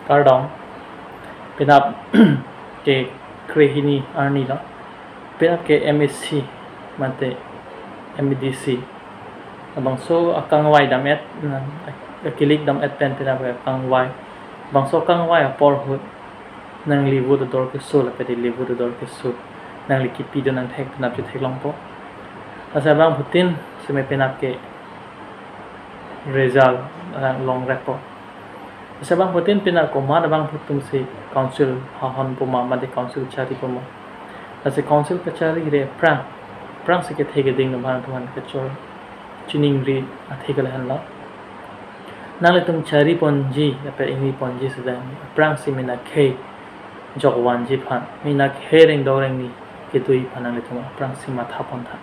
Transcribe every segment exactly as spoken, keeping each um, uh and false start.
Kardom, penap ke krehini arni lo, penap ke M A C mate M A D C. Labangso akangvai dam-et, na, akilik dam-et pen penap ke akangvai. Bangso akangvai apor ahut nangli vote ador keso lapen ili vote ador keso, nangli kipidun angthek penap chetheklongpo. Lasi abangphutin seme penap ke result, ah, longrepo. Lasi abangphutin penap komat abangphutin si council hahonpo ma, mate council charipo ma. Lasi council kacharire aphrang, aphrangsi kethe keding abang atum aphan kachor chiningri athe ke lahenlo. Nanglitum chariponji lapen ingniponji sedang aphrangsi mena khei jokvanji aphan, mena khei rengdong rengni kedoi aphan nanglitum aphrangsi mathapontha.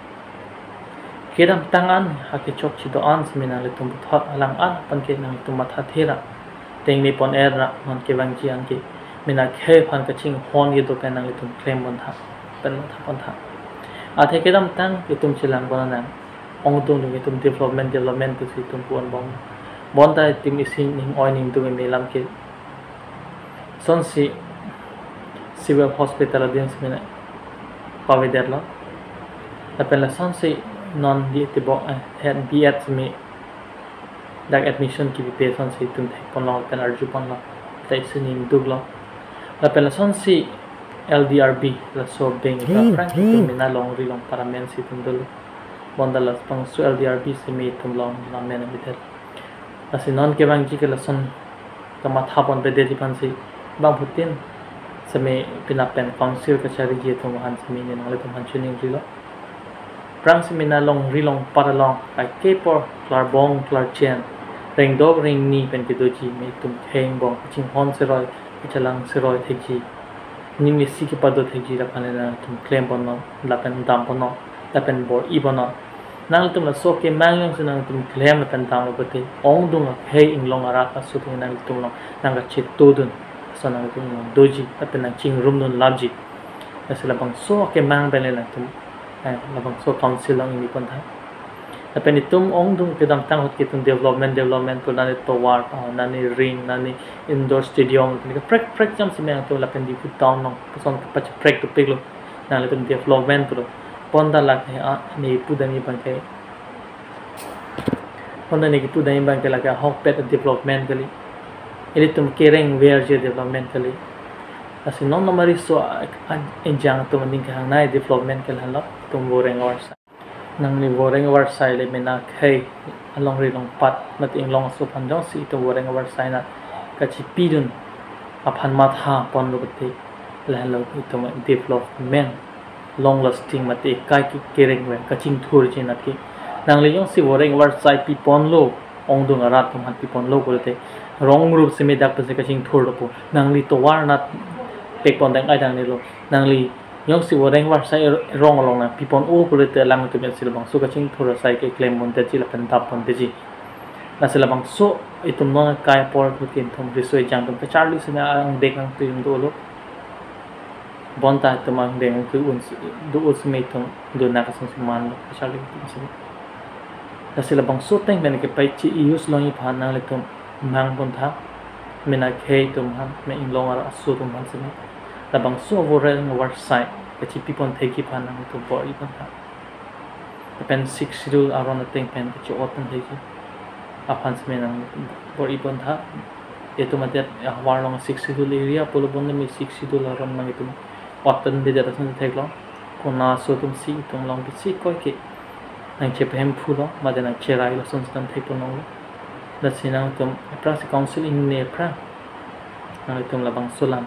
Kedamtang an akechokche do-an seme nanglitum puthot alang an aphan ke nanglitum mathathe ra, tengnepon-er ra, non kevangji an ke mena khei aphan kachinghon kedo pen nanglitum klempontha, pen mathapontha. Athe kedamtang itum chelang pon nang, ongdung itum development, development pusi itum pu-an bom. Bonta itum isi ning oi ning dum eme lam ke lasonsi civil hospital adin seme pavedetlo. Lapen lasonsi non di tibok, eh, head B Ed seme dak admission kipipe asonsi itum thekponlo lapen arjuponlo. Ta isi ning duklo. Lapen lasonsi L D R B, laso bank ka aphrang itum mena longri longpat amen si itum dolo. Bonta labangso L D R B seme itum long amen abidet. Lasi non kevangji ke lason kamathaponpedet aphansi abangphutin seme penap pen council kachariji atum aphan seme ne nanglitum aphan chiningrilo. Aphrangsi mena longri longpat along kaikepor klarbong klarchen, rengdong rengni pen kedoji me itum khei angbong kachinghon seroi, kachelang seroi thekji, ning isi kepado thekji aphan nanglitum klemponnon lapen damponnon lapen bor-iponnon. Nanglitum laso kemang jongsi nanglitum klem lapen damlo pulote, ongdung akhei inglong arat aso atum nanglitum along nangkachetongdun, laso nanglitum along doji lapen nangchingrumdun lapji. Lasi labangso kemang pen le nangtum, eh, labangso council along ingnipontha. Lapen itum ongdung kedamtang ahut ke itum development, development pu, nani tovar pa, nani ring, nani indoor stadium, kaprek kaprek jam seme nangtum lapen Diphu town along puson kapacheprek dopiklo. Nanglitum development pulo. Bonta lake, ah, ne pudamji abang ke, bonta ne kipudamji abang ke lake ahokpet development kali. Ilitum kerengverji development kali. Lasi non nomari so, ah, ah, enjang atum aning kehangnei development ke lahenlo, itum voreng avarsai. Nangli voreng avarsai le mena khei alongri longpat mate inglong aso aphan jongsi itum voreng avarsai na kachipidun aphan mathaponlo pulote, lahenlo itum development long lasting mate ekai ke kerengver kachingthurji anat ke. Nangli jongsi voreng avarsai piponlo, ongdung arat atum aphan piponlo pulote, rong rup seme dak pensi kachingthur dopo. Nangli tovar anat pekpon dang ai dang nelo. Nangli jongsi voreng avarsai rong along nangpipon-o pulote, alangtum pensi labangso kachingthur asai ke klempondeji lapen dampondeji. Lasi labangso itum non akai apor itum riso ejang atum kacharli seme angdeng angtui dolo. Bonta itum angdeng angtui un do-o seme itum do-an asonsi manlo kacharli atum seme. Lasi labangso ateng pen kepaiche-i use longji aphan nanglitum mangpontha, mena khei atum aphan, me inglong arat aso atum aphan seme. Labangso voreng avarsai kachipipon thekji aphan nanglitum bor-ipontha. Lapen Sixth Schedule aron ateng pen kache-otpon thekji aphan seme nanglitum bor-ipontha. Itum adet ahavar along Sixth Schedule area pulo, bonta me Sixth Schedule aron along itum otponpedet ason theklo. Konat aso atumsi itum along bisi koi ke nangchepahemphulo mate nangcherailo asonsi itum thekponlonglo. Lasi nangtum aphrangsi council ingne aphrang nangtum labangso alam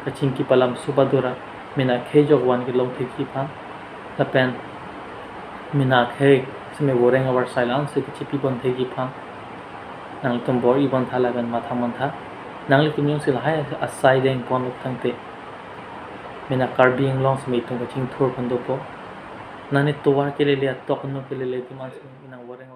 kachingki alam supadura mena khei jokvan kelong thekji aphan lapen mena khei seme voreng avarsai langsi kachipipon thekji aphan nangtum bor-ipontha lapen mathapontha. Nanglitum jongsi lahai asai dengponlo tangte, mena Karbi Anglong seme itum kachingthurpon dopo. Nani tovar kelele, atok ano kelele atum an seme nang voreng